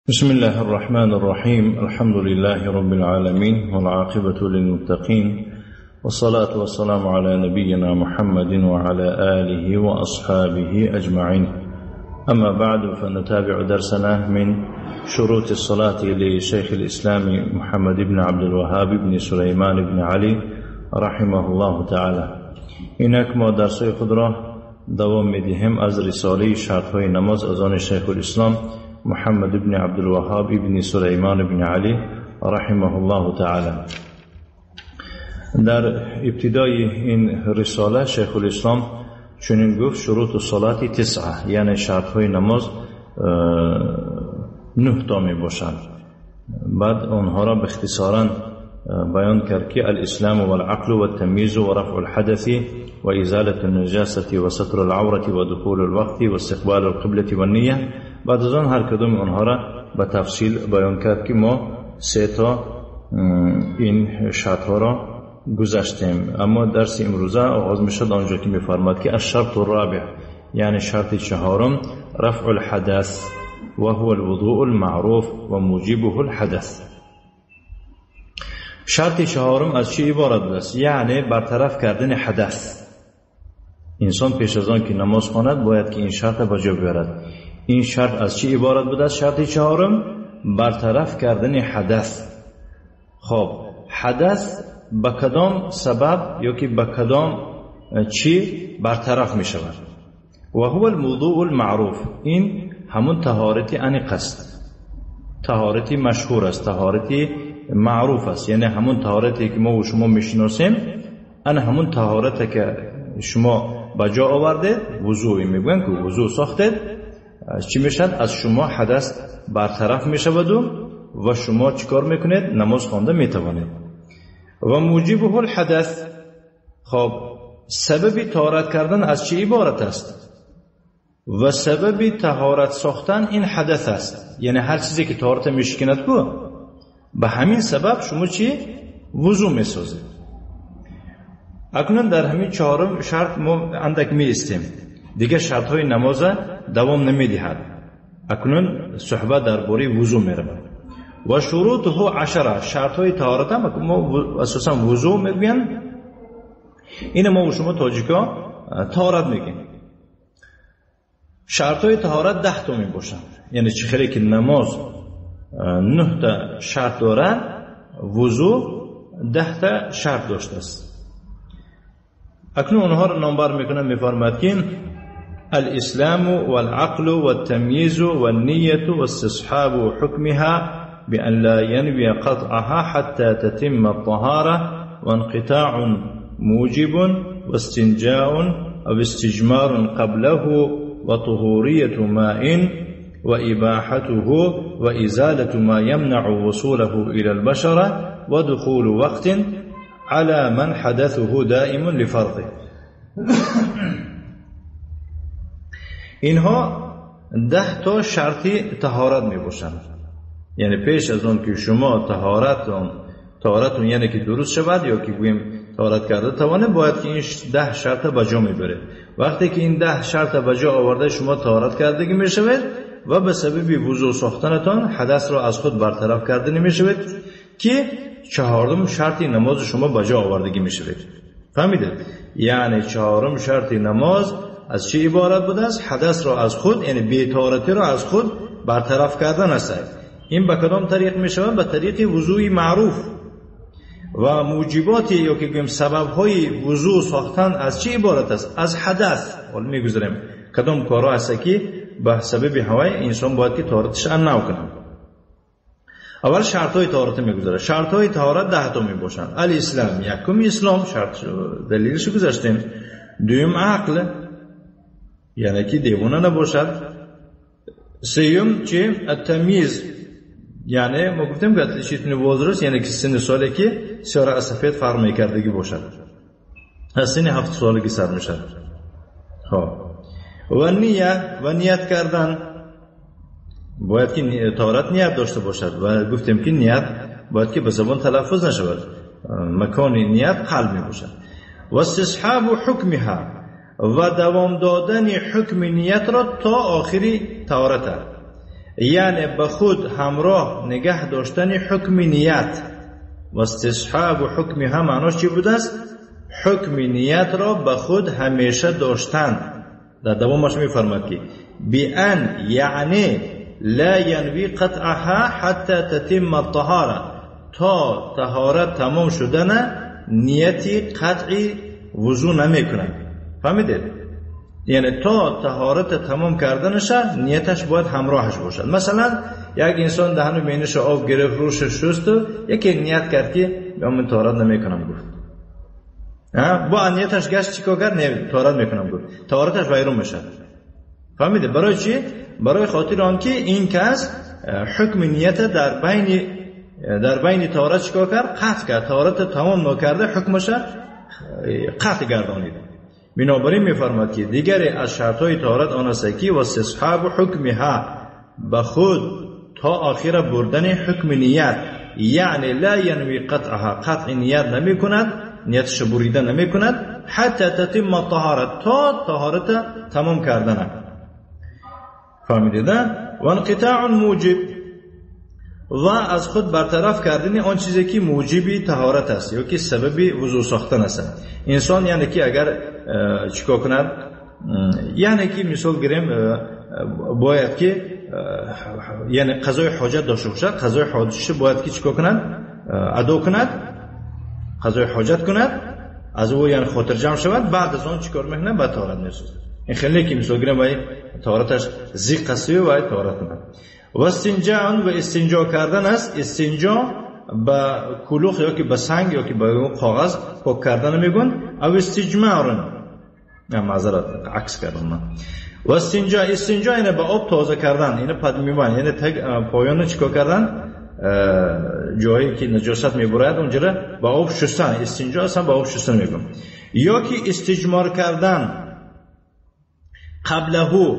بسم الله الرحمن الرحيم. الحمد لله رب العالمين، والعاقبة للمتقين، والصلاة والسلام على نبينا محمد وعلى آله وأصحابه أجمعين. أما بعد، فنتابع درسنا من شروط الصلاة لشيخ الإسلام محمد بن عبد الوهاب بن سليمان بن علي رحمه الله تعالى. اینک ما درس‌های خود را دوام می‌دهیم از رساله شرط‌های نماز از آن شیخ الاسلام محمد بن عبدالوهاب بن سلیمان بن علی رحمه الله تعالی. در ابتدای این رساله شیخ الاسلام چنین گفت: شروط الصلاة تسعه، یعنی شرط‌های نماز 9 تا می باشند. بعد آنها را به اختصارا بیان کرد که الاسلام والعقل والتمیز ورفع الحدث وإزالة النجاسة وستر العورة ودخول الوقت واستقبال القبلة والنية. بعد از آن هر کدوم آنها را به تفصیل بیان کرد که ما 3 تا این شرط‌ها را گذشتیم. اما درس امروزه آغاز میشد آنجا که میفرماد که الشرط الرابع، یعنی شرط چهارم، رفع الحدث وهو الوضوء المعروف وموجبه الحدث. شرط چهارم از چی عبارت است؟ یعنی برطرف کردن حدث. انسان پیش از آن که نماز خواند باید که این شرط به جا بیارد. این شرط از چی عبارت بوده است؟ شرط چهارم برطرف کردن حدث. خب حدث به کدام سبب یا که به کدام چی برطرف می شود؟ و هو الوضوء المعروف. این همون طهارت انیق است، طهارت مشهور است، طهارت معروف است، یعنی همون طهارتی که ما و شما میشناسیم، ان همون طهارت که شما به جا آورده، وضوء میگوین که وضوء ساختید، چی میشد؟ از شما حدث برطرف میشود و شما چیکار میکنید؟ نماز خوانده میتوانید. و موجبه الحدث. خب سبب طهارت کردن از چی عبارت است؟ و سبب طهارت ساختن این حدث است، یعنی هر چیزی که طهارت میشکند کو به همین سبب شما چی؟ وضو میسازید. اکنون در همین چهارم شرط ما اندک می استیم، دیگه شرط های نماز دوام نمیدهد. اکنون صحبت درباره وضو میرود. و شروطه 10، شرط های طهارت هم ما اساسا وضو میگوین، این ما و شما تاجیکا طهارت میگیم. شرط های طهارت 10 تا میباشند، یعنی چه خیلی که نماز 9 تا شرط داره، وضو 10 تا شرط داشته است. اکنون اونها را نامبر میکنه، میفرماد که الاسلام والعقل والتمييز والنية واستصحاب حكمها بأن لا ينوي قطعها حتى تتم الطهارة وانقطاع موجب واستنجاء أو استجمار قبله وطهورية ماء وإباحته وإزالة ما يمنع وصوله إلى البشرة ودخول وقت على من حدثه دائم لفرضه. اینها 10 تا شرطی طهارت می باشند. یعنی پیش از اون که شما طهارتون یعنی که درست شود یا که گوییم طهارت کرده توانه، باید که این 10 شرط به جا میبره. وقتی که این 10 شرط به جا آورده شما طهارت کردگی میشود و به سبب وضو ساختنتان حدث را از خود برطرف کرده نمیشود که چهارم شرط نماز شما به جا آوردگی میشود. فهمیدید؟ یعنی چهارم شرط نماز از چی عبارت بوده است؟ حدث را از خود، یعنی بی‌طهارتی را از خود برطرف کردن است. این به کدام طریق می شود؟ به طریق وضوء معروف. و موجبات یا که گوییم سبب های وضوء ساختن از چی عبارت است؟ از حدث. حالا میگذاریم کدام کارها هست که به سبب هوای انسان باید که طهارتش نو کنه. اول شرط های طهارت میگذاره. شرط های طهارت 10 تا می باشند. الاسلام، یکم اسلام، شرط دلیلش گذاشتیم. دوم عقل، یعنی که دیوانه نباشد. سیوم چی؟ التمیز، یعنی ما گفتیم که отличительный возраст، یعنی که سن سالی که سیاره از سفید فرق میکردگی باشد، از سن 7 سالگی سر میشد. خب و نیه، و نیت کردن، باید که طهارت نیت داشته باشد و گفتیم که نیت باید که به زبان تلفظ نشود، مکان نیت قلب می باشد. و استصحاب حکمها، و دوام دادن حکم نیت را تا آخری طهارت. یعنی به خود همراه نگه داشتن حکم نیت. و استصحاب حکمها معناش چی بوده است؟ حکم نیت را به خود همیشه داشتن. در دوامش میفرماد که بأن یعنی لا ینوی قطعها حتی تتم الطهارة، تا طهارت تمام شدن نیتی قطعی وضو نمیکنه. فهمیدید؟ یعنی تا طهارت تمام کردنش نیتش باید همراهش باشد. مثلا یک انسان دهن و بینش آب گرفت، روش شست، یکی نیت کرد که من طهارت نمیکنم گفت، با نیتش گشت چیکار کرد؟ نه طهارت میکنم گفت، طهارتش ویران میشه. فهمیده؟ برای چی؟ برای خاطر آنکه این کس حکم نیت در بین طهارت چیکار کرد؟ قطع کرد، طهارت تمام نکرده، حکمش قطع گردانید. بنابراین میفرماد که دیگر از شرطهای طهارت آن است که و استصحاب حکمها، به خود تا آخر بردن حکم نیت، یعنی لا ینوی قطعها، قطع نیت نمی کند، نیتش بریده نمی کند، حتی تتم الطهارت، تا طهارت تمام کردن. فهمیدید؟ و انقطاع موجب، و از خود برطرف کردن آن چیزی که موجبی طهارت است یا که سبب وضو ساختن است. انسان یعنی که اگر چیکار کند، یعنی که مثال گیریم باید که یعنی قضای حاجت داشته باشد، قضای حاجتش باید که چیکار کند؟ ادا کند، قضای حاجت کند، از او یعنی خاطر جمع شود، بعد از آن چیکار میکنه؟ بعد طهارت میسازد. این خیلی که مثال گیریم باید طهارتش زیق است و باید طهارت کند. و استنجاء، و استنجا کردن است. استنجا به کلوخ یا که به سنگ یا که به کاغذ پاک کردن میگن. او استجمار، نه معذرت عکس کردم من. و استنجا، استنجا یعنی به آب تازه کردن، یعنی پدمیوان، یعنی تگ پایان چیکار کردن؟ جایی که نجاست میبرد اونجا را با آب شستن، استنجا اصلا با آب شستن میگن. یا که استجمار کردن قبله،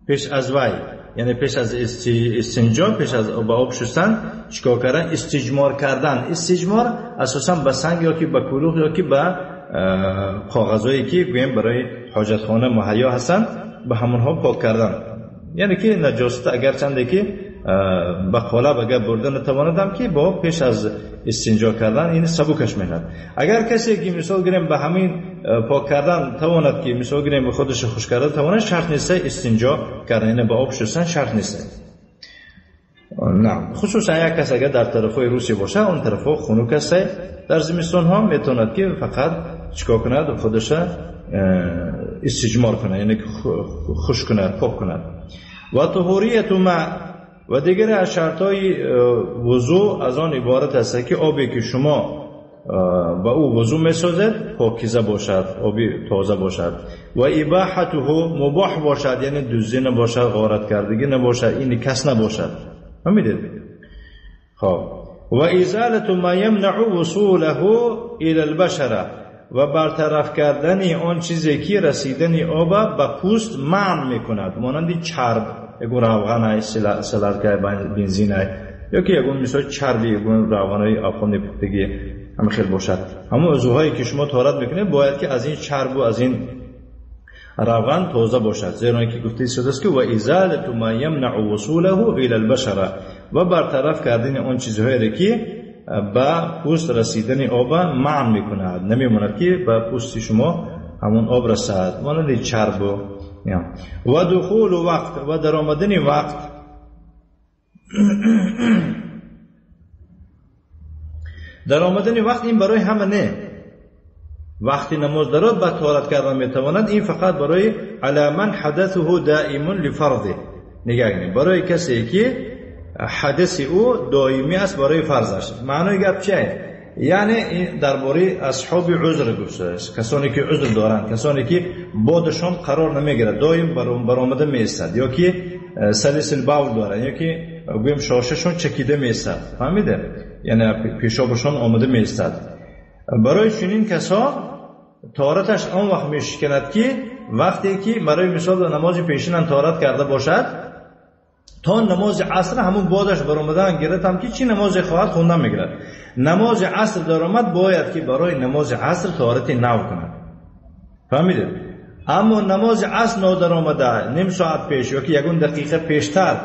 پیش از وی، یعنی پیش از استنجا، پیش از با آب شستن چیکار کردن؟ استجمار کردن. استجمار اساسا به سنگ یا که به کلوخ یا که به کاغذهایی که گویم برای حاجتخانه مهیا هستند به همونها پاک کردن، یعنی که نجاست اگر چنده که به قالب اگر برده نتواندم که با پیش از استنجا کردن این سبکش میاد. اگر کسی که مثال گیریم به همین پاک کردن تواند که مثال گیریم به خودش خوش کردن تواند، شرط نیست استنجا کردن، یعنی با آب شستن شرط نیست. نه، خصوصا یک کس اگر در طرفای روسیه باشه، اون طرفا خنک است، در زمستان ها میتواند که فقط چیکار کند؟ خودش استجمار کنه، یعنی خوش کنه، پاک کند. و طهوریت ما، و دیگر از شرطهای وضو از آن عبارت است که آبی که شما با او وضو میسازید پاکیزه باشد، آبی تازه باشد. و اباحته مباح باشد، یعنی دزدی نباشد، غارت کردگی نباشد، این کس نباشد. فهمیدید؟ خب و ازالة ما یمنع وصوله الى البشره، و برطرف کردن آن چیزی که رسیدن آب به پوست منع میکند، مانند چرب، یگون روغن، سلرکه، بنزین، یا که یگون مثال چربی، یگون روغنای افغانی پختگی هم خیلی باشد. همون عضوهایی که شما طهارت میکنید باید که از این چرب و از این روغن تازه باشد، زیرا که گفته شده است که و ازالة ما یمنع وصوله الى البشره، و برطرف کردن آن چیزهایی که به پوست رسیدن آب منع میکند، نمیماند که به پوست شما همون آب رسد، مانند چرب و دخول وقت، و در آمدن وقت. در آمدن وقت این برای همه نه، وقتی نماز درات به طهارت کردن میتواند، این فقط برای علی من حدثه دائم لفرضه، نگاه کنید، برای کسی که حدث او دائمی است برای فرضش. معنای گپ چیه؟ یعنی درباره اصحاب عذر گفته است، کسانی که عذر دارند، کسانی که بادشان قرار نمیگیرد، دائم برآمده میایستد، یا که سلس البول دارند، یا که گویم شاششون چکیده میایستد، فهمیده؟ یعنی پیشابشان آمده میایستد. برای چنین کسا طهارتش آن وقت میشکند که وقتی که برای مثال نماز پیشین طهارت کرده باشد، تا نماز عصر همون بادش برآمدن گرفت، هم که چی نماز خواهد خوندن میگیرد. نماز عصر در آمد، باید که برای نماز عصر طهارت نو کند، فهمیدید؟ اما نماز عصر نادر آمده نیم ساعت پیش یا که یکون دقیقه پیشتر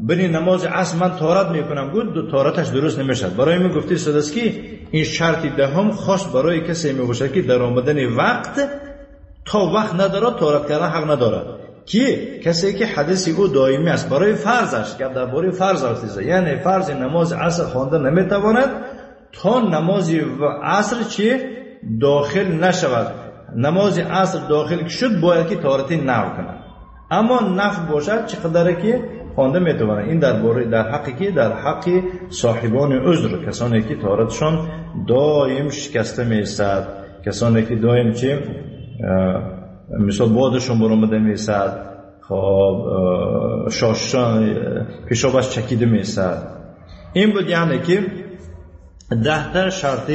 بنی نماز عصر من طهارت میکنم گفت طهارتش درست نمیشد. برای من گفته شده است که این شرط دهم خاص برای کسی میباشد که در آمدن وقت تا وقت ندارد طهارت کردن حق ندارد، که کسی که حدث او دائمی است برای فرضش، که درباره فرض است، یعنی فرض نماز عصر خوانده نمیتواند تا نماز عصر چی داخل نشود. نماز عصر داخل که شد باید که طهارت نو کند، اما نفل باشد چقدر که خوانده میتواند. این درباره در حقی که در حق صاحبان عذر، کسانی که طهارتشان دائم شکسته می‌ایستد، کسانی که دائم چی مثال بادشون برآمده می‌ایستد، خب شاششان پیشابش چکیده می‌ایستد. این بود یعنی که 10 تا شرط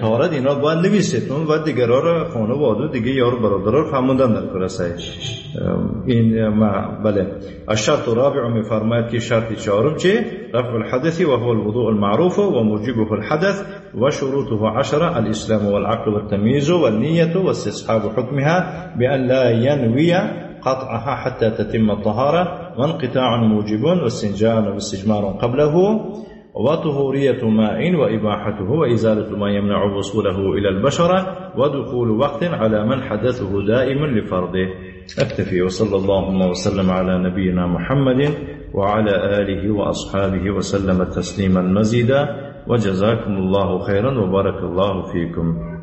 طهارت اینا باید نویسیتون و دیگرها را خانواده و دیگه یار برادرها را فهموندن در کلاس. این ما بله. الشرط الرابع می‌فرماید که شرط چهارم چه؟ رفع الحدث و هو الوضوء المعروف و موجبه الحدث و شروطه 10 الاسلام والعقل والتمييز والنية واستصحاب حكمها بأن لا ينوي قطعها حتى تتم الطهارة وانقطاع موجب واستنجاء واستجمار قبله وطهورية ماء وإباحته وإزالة ما يمنع وصوله إلى البشرة ودخول وقت على من حدثه دائم لفرضه. أكتفي وصلى اللهم وسلم على نبينا محمد وعلى آله وأصحابه وسلم تسليما مزيدا وجزاكم الله خيرا وبارك الله فيكم.